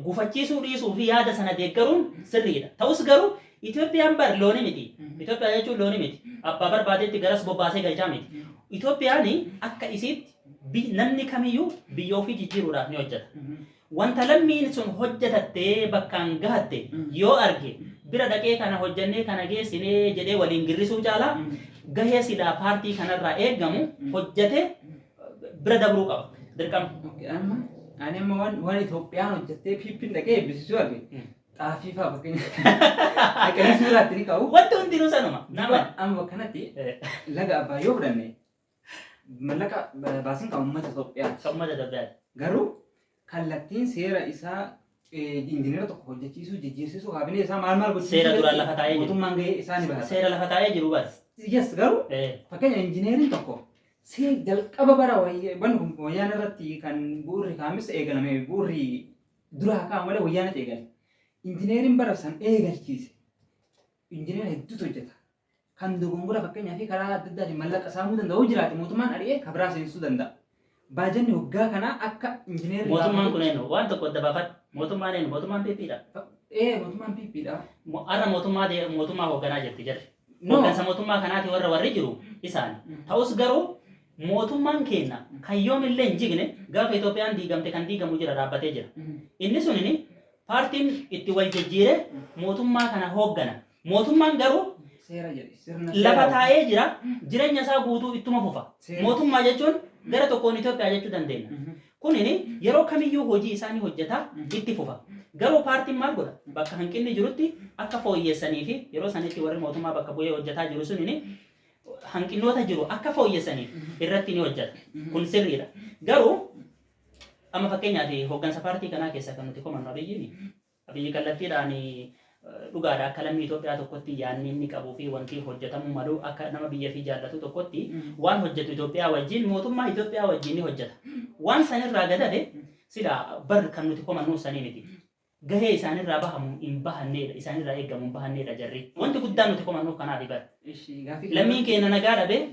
gufachiisuu dhiisuu fi yaada sana deeggaruun sirriidha. Ta'us garuu Itoophiyaan bar looni miti. Itoophiyaa jechuun looni miti. Abbaa barbaadetti garas bobbaasee galchaa miti. Itoophiyaan akka isiitti namni kamiyyuu biyya ofii jijjiiruudhaaf ni hojjeta. Wanta lammiin sun hojjetattee bakkaan gahatte yoo arge, bira dhaqee kana hojjannee kana geessinee jedhee waliin girrisuu caalaa, gahee silaa paartii kanarraa eeggamu hojjete bira dabruu qaba. Dirqama. Okay, amma ani amma waan Itoophiyaan hojjettee PP'n dhaqee eebbisiisuu arge. Xaafii fa'aa fakkeenya. Dhaqanii suuraatti ni ka'u. Wanti hundinuu sanuma. Nama. Amma bakka kanatti laga Abbaa yoo fudhanne, mallaqa baasiin kan uummata Itoophiyaati. Kan uummata Itoophiyaati. Garuu kallattiin seera isaa injiinera tokko hojjechiisuu, jijjiirsisuu, kaabinee isaa maal maal gochisiisuu Seera duraan lafa taa'ee jiru. Mootummaan gahee isaa ni bahata. Seera lafa taa'ee jiru bara. Yes, garuu fakkeenya injiineeriin tokko see jalqaba bara wanni kun wayyaan irratti kan bu'uurri kaamis eegalame, bu'uurri duraa kaa'amu malee wayyaanatti eegale. Injiineeriin bara san eegalchiise. Injiineera hedduutu hojjeta. Kan dogongora fakkeenyaa fi karaa adda addaatiin mallaqa saamuu danda'u jiraate, mootummaan ari'ee kabiraa seensisuu danda'a. Baajanni waggaa kanaa akka injiineerri Mootummaan kun eenyu? Waan tokko adda baafadhu. Mootummaan eenyu? Mootummaan PPdha. Ee, mootummaan PPdha. Har'a mootummaa mootummaa hoogganaa jirti jarri. No. Hooggansa mootummaa kanaati warri jiru isaani. Ta'us garuu mootummaan keenya kan yoomillee hin jigne, gaafa Itoophiyaan diigamte kan diigamu jira, dhaabbatee jira. Inni sunini paartiin itti wal jijjiiree mootummaa kana hooggana. Mootummaan garuu Seera jedhe, sirna lafa seera. taa'ee jira, jireenya isaa guutuu ittuma fufa. Seera. Mootummaa jechuun gara tokkoon Itoophiyaa jechuu dandeenya. Kunini yeroo kamiyyuu hojii isaanii hojjetaa itti fufa. Garuu paartiin maal godha? Bakka hanqinni jirutti akka fooyyessanii fi yeroo sanitti warri mootummaa bakka bu'ee hojjetaa jiru sunini Hanqinoota jiru akka fooyyessaniif irratti ni hojjeta. Kun sirriidha. Garuu amma fakkeenyaaf hooggansa paartii kanaa keessaa kan nuti komannu Abiyyiin, Abiyyi kallattiidhaan dhugaadha, akka lammii Itoophiyaa tokkotti yaadni inni qabuu fi wanti hojjetamuu malu, akka nama biyya fi jaallatu tokkotti waan hojjetu Itoophiyaa wajjin, mootummaa Itoophiyaa wajjin ni hojjeta. Waan sanirraa gadate sila bar kan nuti komannu sanii miti. Gahee isaanirraa bahamu hin bahanneedha, isaanirraa eegamu hin bahanneedha jarri. Wanti guddaan nuti komannuuf kanaaf bar. Lammiin keenya nagaa dhabee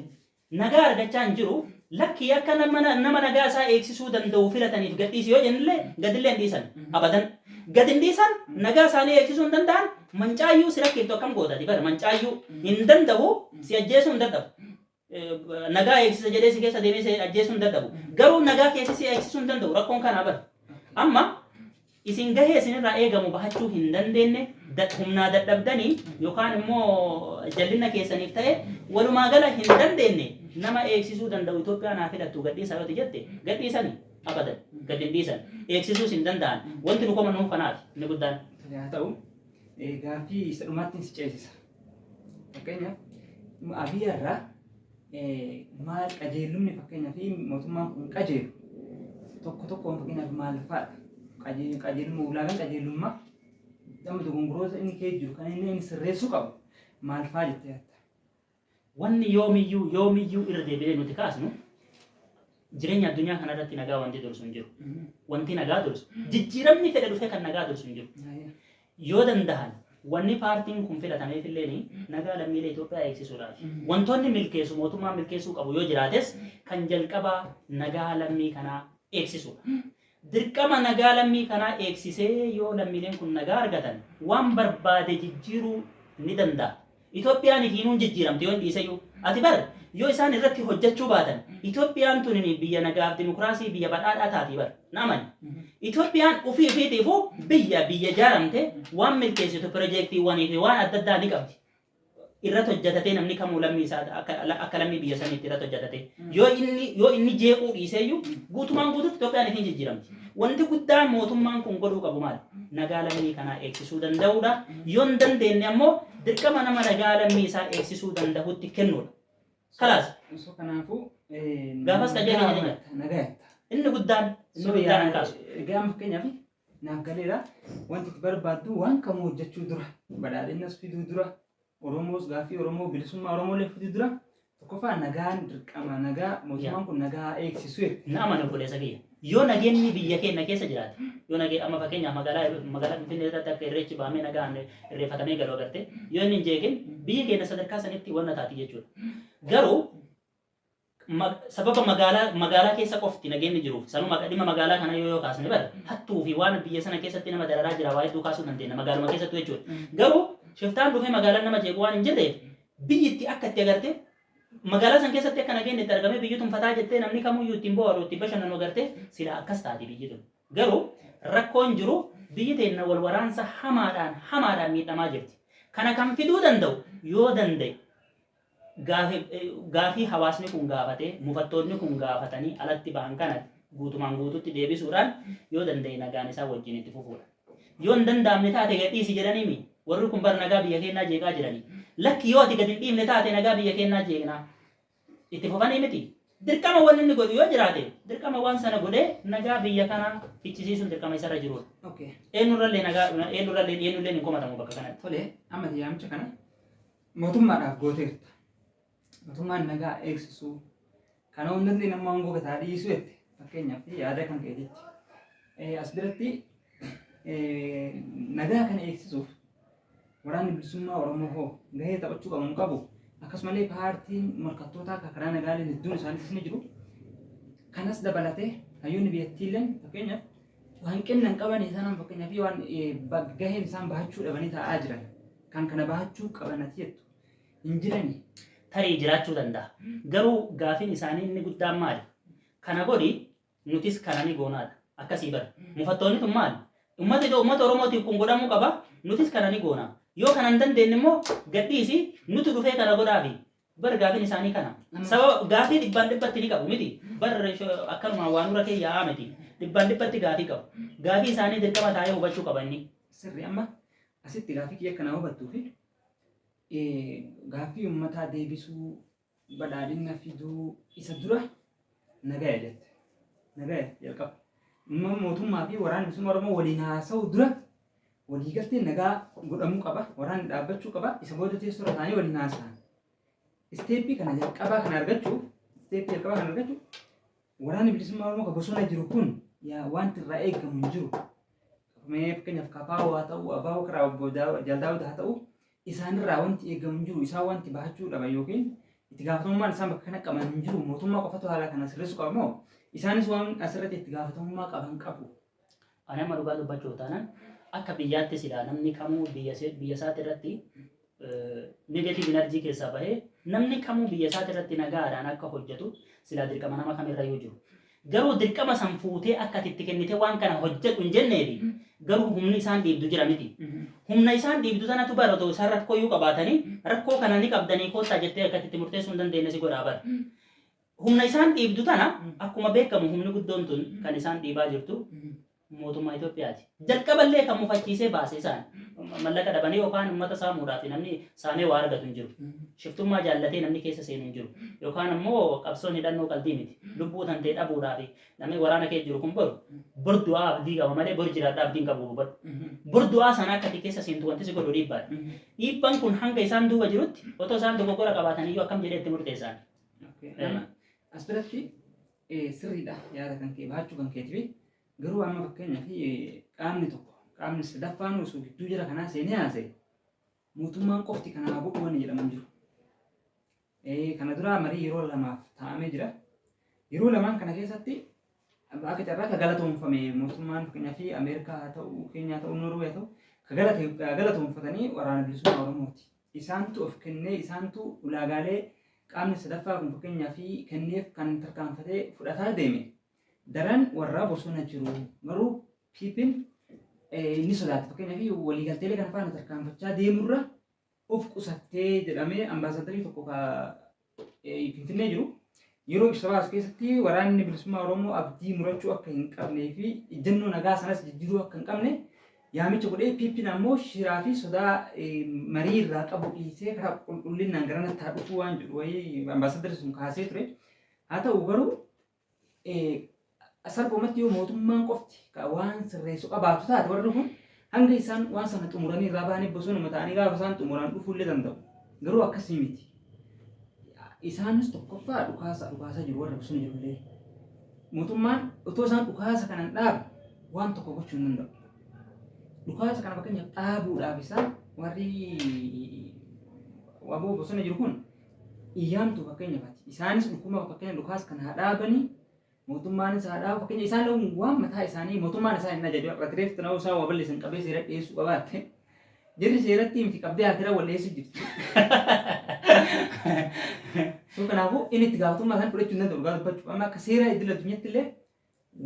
nagaa argachaa hin jiru. Lakkii, akka nama nagaa isaa eegsisuu danda'u filataniif gadhiisi yoo jennillee, gadillee hin dhiisan. Abadan. Gad hin dhiisan, nagaa isaanii eegsisuu hin danda'an. Mancaayyuu si rakkeeftu akkam gootati bara? Mancaayyuu hin danda'u, si ajjeesuu hin dadhabu. Nagaa eegsisa jedhee si keessa deemee si ajjeesuu hin dadhabu. Garuu nagaa keessa si eegsisuu hin danda'u. Rakkoon kanaa bara. Amma isin gahee isinirraa eegamu bahachuu hin dandeenye, humnaa dadhabdanii yookaan immoo jallina keessaniif ta'e, walumaa gala hin dandeenye. Nama eegsisuu danda'u Itoophiyaan haa filattu, gadhiisaa yoo jette, gadhiisani? Abadan gad hin dhiisan, eegsisuus hin danda'an. Wanti nu komannuuf kanaaf inni guddaan. Haa ta'u, gaaffii isa dhumaatti si ceesisa. Fakkeenyaaf Abiyyi irraa maal qajeelumni, fakkeenyaaf mootummaan kun qajeelu tokko tokkoon, fakkeenyaaf maal fa'aadha? Qajeelummaa, ulaagaan qajeelummaa amma dogongoroota inni kee jiru kan inni sirreessuu qabu maal fa'aa jettee yaadda? Wanni yoomiyyuu yoomiyyuu irra deebi'ee nuti kaasnu, jireenya addunyaa kanarratti nagaa wanti dursu hin jiru. Wanti nagaa dursu, jijjiiramni fedhe dhufee kan nagaa dursu hin jiru. Yoo danda'an, wanni paartiin kun filatameef illee nagaa lammiilee Itoophiyaa eegsisuudhaaf. Wantoonni milkeessu, mootummaan milkeessuu qabu yoo jiraates, kan jalqabaa nagaa lammii kanaa eegsisuudha. Dirqama nagaa lammii kanaa eegsisee yoo lammiileen kun nagaa argatan, waan barbaade jijjiiruu ni danda'a. Itoophiyaan ifiinuun jijjiiramte yoo hin dhiiseyyuu. Ati bar yoo isaan irratti hojjechuu baatan, Itoophiyaan tun biyya nagaaf dimokiraasii, biyya badhaadhaa taati bar. Na amani. Itoophiyaan ofii ofiitiifuu biyya ijaaramte, waan milkeessitu piroojeektiiwwanii fi waan adda addaa ni qabdi. Irratti hojjetatee namni kamuu lammii isaa akka lammii biyya saniitti irratti hojjetate. Yoo inni jeequu dhiiseeyyuu, guutumaan guututti Itoophiyaan ifiin jijjiiramti. Wanti guddaan mootummaan kun godhuu qabu maali? Nagaa lammii kanaa eegsisuu danda'uudha. Yoo hin dandeenye ammoo dirqama nama nagaa lammii isaa eegsisuu danda'utti kennuudha. Kalaas. So kanaafuu Gaafas qajeela jedhee. Nagaa jetta. Inni guddaan hin kaasu. Egaa fakkeenyaaf naaf galeera, wanti itti barbaaddu waan kamuu hojjechuu dura, badhaadhinas fiduu dura, Oromoos gaaffii Oromoo, bilisummaa Oromoolee fiduu dura, tokkoffaa nagaan dirqama, nagaa mootummaan kun nagaa eegsisu jechuudha. Na amane, obboleessa kiyya. Yoo nageenyi biyya keenya keessa jiraate, yoo nagee amma fakkeenyaaf magaalaa Finfinnee irratti akka irreechi bahamee nagaan irreeffatamee galu agarte, yoo inni hin jeeqin, biyyi keenya sadarkaa sanitti wanna taati jechuudha. Garuu sababa magaalaa keessa qofti nageenyi jiruuf, sanuma dhimma magaalaa kana yoo kaasne bara, hattuu fi waan biyya sana keessatti nama dararaa jira waa hedduu kaasuu dandeenya magaaluma keessattuu jechuudha. Garuu shiftaan dhufee magaalaan nama jeequ waan hin jirreef, biyyi itti akka itti agarte magaalaa san keessatti akka nageenyi itti argamee biyyi tun fataa jettee namni kamuyyuu ittiin bohaaru, ittiin bashannanu agarte, sila akkas taati biyyi tun. Garuu rakkoon jiru biyyi teenna wal waraansa hamaadhaan hamaadhaan miidhamaa jirti. Kana kan fiduu danda'u, yoo danda'e, gaafii hawaasni kun gaafatee, mufattoonni kun gaafatanii alatti bahan kana guutumaan guututti deebisuudhaan, yoo danda'e nagaan isaa wajjin itti fufuudha. Yoo hin danda'amne taate, gadhiisi jedhaniimi warri kun bar nagaa biyya keenyaa jeeqaa jiranii. Lakki, yoo ati gad hin dhiifne taate nagaa biyya keenyaa jeeqnaa. Itti fufanii miti. Dirqama wanni inni godhu yoo jiraate, dirqama waan sana godhee nagaa biyya kanaa fichisiisuun dirqama isarra jirudha. Eenyurrallee nagaa eenyurrallee eenyullee hin komatamu bakka kanatti. Tole, amma yaamicha kana mootummaadhaaf gooteerta. Mootummaan nagaa eegsisuu kana hundallee nama aangoo gataa dhiisuu jette, fakkeenyaaf yaada kan keetitti. As biratti nagaa kana eegsisuuf waraanni bilisummaa Oromoo hoo gahee taphachuu qabu hin qabu? Akkasumallee paartiin morkattootaa akka karaa nagaaleen hedduun isaanis ni jiru. Kanas dabalatee hayyoonni biyyattiilleen fakkeenyaaf hanqina hin qaban isaan, fakkeenyaaf waan gaheen isaan bahachuu dhabanii taa'aa jiran kan kana bahachuu qaban ati jettu hin jirani? Tarii jiraachuu danda'a. Garuu gaafiin isaanii inni guddaan maali? Kana godhi, nutis kana ni goonaadha. Akkasii bara. Mufattoonni tun maali? Uummata Oromootiif kun godhamuu qaba. Nutis kana ni goona. Yoo kana hin dandeenye immoo gadhiisi, nuti dhufee kana godhaafi. Bar gaafiin isaanii kana. Sababa gaafii dhibbaan dhibbatti ni qabu miti. Bar akkanuma waan nurra kee yaa'aa miti. Dhibbaan dhibbatti gaafii qabu. Gaafii isaanii dirqama taa'ee hubachuu qaba inni. Sirri, amma asitti gaafii kiyya kana hubattuu fi gaaffii uummataa deebisuu Badhaadhina fiduu isa dura nagaya jette. Nagaya jalqaba. Mootummaa fi waraanni bilisummaa Oromoo waliin haasa'u dura waliigalteen nagaa godhamuu qaba. Waraanni dhaabbachuu qaba. Isa booda teessoo irra taa'anii waliin haasa'an. Step kana jalqabaa kana argachuuf, step jalqabaa kana argachuuf, waraanni bilisummaa Oromoo kan bosona jiru kun yaa wanti irraa eegamu hin jiru. Mee fakkeenyaaf KFO haa ta'u, ABO karaa obbo Jaal Daawud haa ta'u, isaanirraa wanti eegamu hin jiru. Isaan wanti bahachuu dhaban yookiin itti gaafatamummaan isaan bakka kana qaban hin jiru. Mootummaa qofatu haala kana sirreessuu qaba moo isaanis waan asirratti itti gaafatamummaa qaban qabu? Ani amma dhugaa dubbachuuf taanaan, akka biyyaatti silaa namni kamuu biyya isaati irratti negative energy keessaa bahee, namni kamuu biyya isaati irratti nagaadhaan akka hojjetu silaa dirqama nama kamirra yoo jiru. Garuu dirqama san fuutee akka ati itti kennitee waan kana hojjedhu hin jenneefi, garuu humni isaan dhiibdu jira miti. Humna isaan dhiibdu sanatu bara otoo isaan rakkoo iyyuu qabaatanii, rakkoo kana ni qabdanii koottaa jettee akka itti murteessuu hin dandeenye si godhaa bara. Humna isaan dhiibdu tana, akkuma beekamu humni guddoon tun kan isaan dhiibaa jirtu mootummaa Itoophiyaati. Jalqaballee kan mufachiisee baase isaan. Mallaqa dhabanii yookaan uummata saamuudhaaf namni saamee waa argatu hin jiru. Shiftummaa jaallatee namni keessa seenu hin jiru. Yookaan ammoo qabsoon hidhannoo qalbii miti. Lubbuu tan ta'e dhabuudhaaf namni waraana keessa jiru kun boru bor du'aa abdii qaba malee bor jiraadhaa abdii hin qabu, hubadhu. Bor du'aa sana akka ati keessa seentu wanti si godhu dhiibbaadha. Dhiibbaan kun hanga isaan duuba jirutti, otoo isaan dogoggora qabaatan iyyuu, akkam jedhee itti murteessaan? As biratti sirriidha yaada kan kee bahachuu kan keetiif, garuu amma fakkeenyaaf qaamni tokko, qaamni sadaffaan osoo gidduu jira kanaa seenee haasa'e, mootummaan qofti kanaa godhu wanni jedhamu hin jiru. Kana dura marii yeroo lamaaf taa'amee jira. Yeroo lamaan kana keessatti akka carraa ka galatoomfame mootummaan, fakkeenyaaf Ameerikaa haa ta'u, Keenyaa haa ta'u, Noorwee haa ta'u, ka galatoomfatanii waraana bilisummaa Oromooti. Isaantu of kennee, isaantu ulaagaalee qaamni sadaffaa kun fakkeenyaaf kenneef kan tarkaanfatee fudhataa deeme. Daran warra bosona jiru garuu PP'n ni sodaate. Fakkeenyaaf waliigalteelee kana faana tarkaanfachaa deemurra of qusattee jedhamee ambaasaadarii tokko ka Finfinnee jiru yeroo ibsa baasu keessatti waraanni bilisummaa Oromoo abdii murachuu akka hin qabnee fi ejjennoo nagaa sanas jijjiiruu akka hin qabne yaamicha godhee, PP'n ammoo shiraa fi sodaa marii irraa qabu dhiisee karaa qulqullinaan gara natti haa dhufuu waan jedhu wayii ambaasaaddarri sun kaasee ture. Haa ta'u garuu salphumatti yoo mootummaan qofti waan sirreessu qabaatu taate, warri kun hanga isaan waan sana xumuranii irraa bahanii bosonuma ta'anii gaafa isaan xumuran dhufuu illee danda'u. Garuu akkasii miti. Isaanis tokkoffaa dhukaasa dhukaasaa jiru warra bosona jirullee. Mootummaan otoo isaan dhukaasa kana hin dhaabne waan tokko gochuu hin danda'u. Dhukaasa kana fakkeenyaaf dhaabuudhaaf isaan warri waboo bosona jiru kun iyyaamtu fakkeenyaaf isaanis dhukkuba fakkeenya dhukaasa kana haa dhaabanii, mootummaanis haa dhaabu. Fakkeenya isaan waan mataa isaanii mootummaan isaan hin ajaju. Ratireef ta'uu isaa waa balleessan qabee seera dhiyeessuu qabaatte, jirri seeratti miti qabdee akira wal dhiyeessuu jirti. So kanaafuu inni itti gaafatamummaa isaan fudhachuu hin danda'u dhugaa dubbachuuf. Amma akka seera idil addunyaatti illee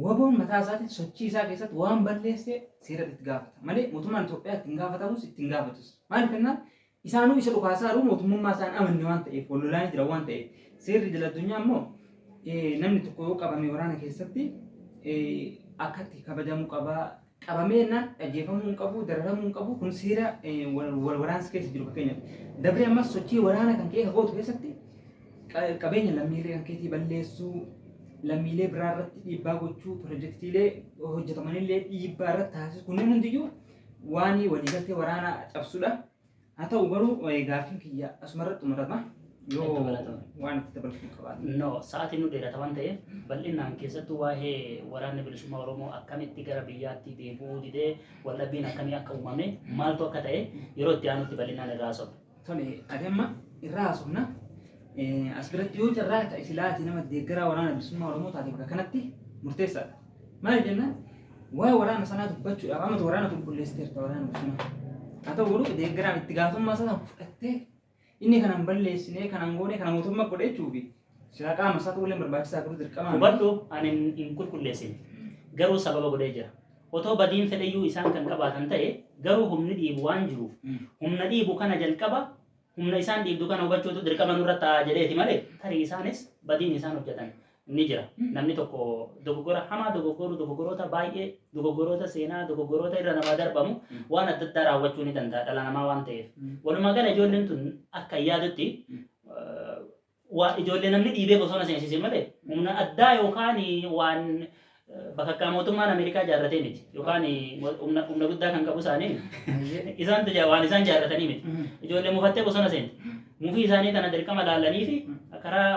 waboon mataa isaatiin sochii isaa keessatti waan balleesse seera itti gaafata malee mootummaan Itoophiyaa ittiin gaafatamus ittiin gaafatus. Maaliif jennaan, isaanuu isa dhukaasaa jiru mootummaa isaan amanne waan ta'eef, wal lolaanii jiran waan ta'eef. Seerri idil addunyaa immoo namni tokko yoo qabame waraana keessatti akkatti kabajamuu qaba. Qabamee jennaan ajjeefamuu hin qabu, dararamuu hin qabu. Kun seera wal waraansa keessa jiru fakkeenyaaf. Dabree ammas sochii waraana kan kee gootu keessatti qabeenya lammiilee kan keetii balleessuu, lammiilee biraa irratti dhiibbaa gochuu, pirojektiilee hojjetamanillee dhiibbaa irratti taasisu, kunneen hundiyyuu waan waliigaltee waraanaa cabsudha. Haa ta'u garuu gaaffiin kiyya asumarratti xumurama. Yoo waan itti dabalatu qabaate. No, sa'aatiin nu dheerata waan ta'eef, bal'inaan keessattuu waa'ee waraanni bilisummaa Oromoo akkamitti gara biyyaatti deebi'uu didee, waldhabbiin akkamii akka uumame, maaltu akka ta'e yeroo itti aanutti bal'inaan irraa haasofna. Tole, ati amma irraa haasofna. As biratti yoo carraa ta'e silaati nama deeggaraa waraana bilisummaa Oromoo taate bakka kanatti murteessaadha. Maal jennaan, waa'ee waraana sanaa dubbachuudhaaf amma waraana qulqulleessiteerta, waraana bilisummaa. Haa ta'u garuu deeggaraan itti gaafatamummaa isaa fudhattee inni kanan balleessinee kanan goone kana mootummaa godhe jechuufi silaa qaama isaa ta'uu illee barbaachisaa, garuu dirqamaa. Hubadhu, ani hin qulqulleessine. Garuu sababa godhee jira. Otoo badiin fedhayyuu isaan kan qabaatan ta'e, garuu humni dhiibu waan jiruuf, humna dhiibu kana jalqaba humna isaan dhiibdu kana hubachuutu dirqama nurra ta'a jedheeti malee, tarii isaanis badiin isaan hojjetan ni jira. Namni tokko dogoggora hamaa dogoggoru, dogoggoroota baay'ee, dogoggoroota seenaa, dogoggoroota irra namaa darbamu waan adda addaa raawwachuu ni danda'a dhala namaa waan ta'eef. Walumaa gala ijoolleen tun akka yaadutti Waa ijoollee namni dhiibee bosona seensise malee humna addaa yookaan waan bakakkaa mootummaan Ameerikaa ijaarratee miti yookaan humna guddaa kan qabu isaanii isaantu waan isaan ijaarratanii miti. Ijoollee mufattee bosona seente. Mufii isaanii tana dirqama laalanii fi karaa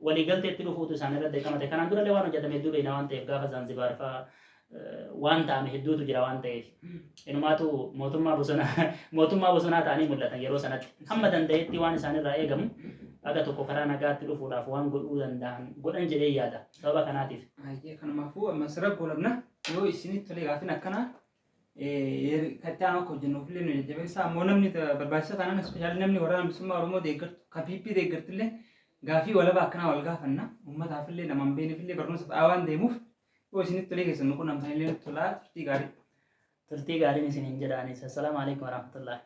waliigalteetti dhufuutu isaan irratti dirqama ta'e. Kanaan durallee waan hojjetame hedduu beekna waan ta'eef, gaafa Zaanzibaar fa'aa waan ta'ame hedduutu jira waan ta'eef. Inumaatu mootummaa bosonaa ta'anii mul'atan yeroo sanatti. Hamma danda'etti waan isaanirraa eegamu aga tokko karaa nagaatti dhufuudhaaf waan godhuu danda'an godhan jedhee yaada. Sababa kanaatiif. Hayyee, kanumaafuu amma sirra goolabna. Yoo isinitti tolee gaafin akkanaa kan itti aanu akka hojjennuuf illee nu jajjabeessaa. Ammoo namni barbaachisa taanaan, especially namni Waraana Bilisummaa Oromoo deeggartu, kan PP deeggartu illee, gaafii walabaa akkanaa wal gaafanna. Uummataaf illee, nama hin beekneef illee barnoota ta'aa waan deemuuf, yoo isinitti tolee keessan nu qunnamtan illee nutti tolaa. Turtii gaarii. Turtii gaariin isiniin jedhaanis. Assalaamu alaikum warahmatullahi.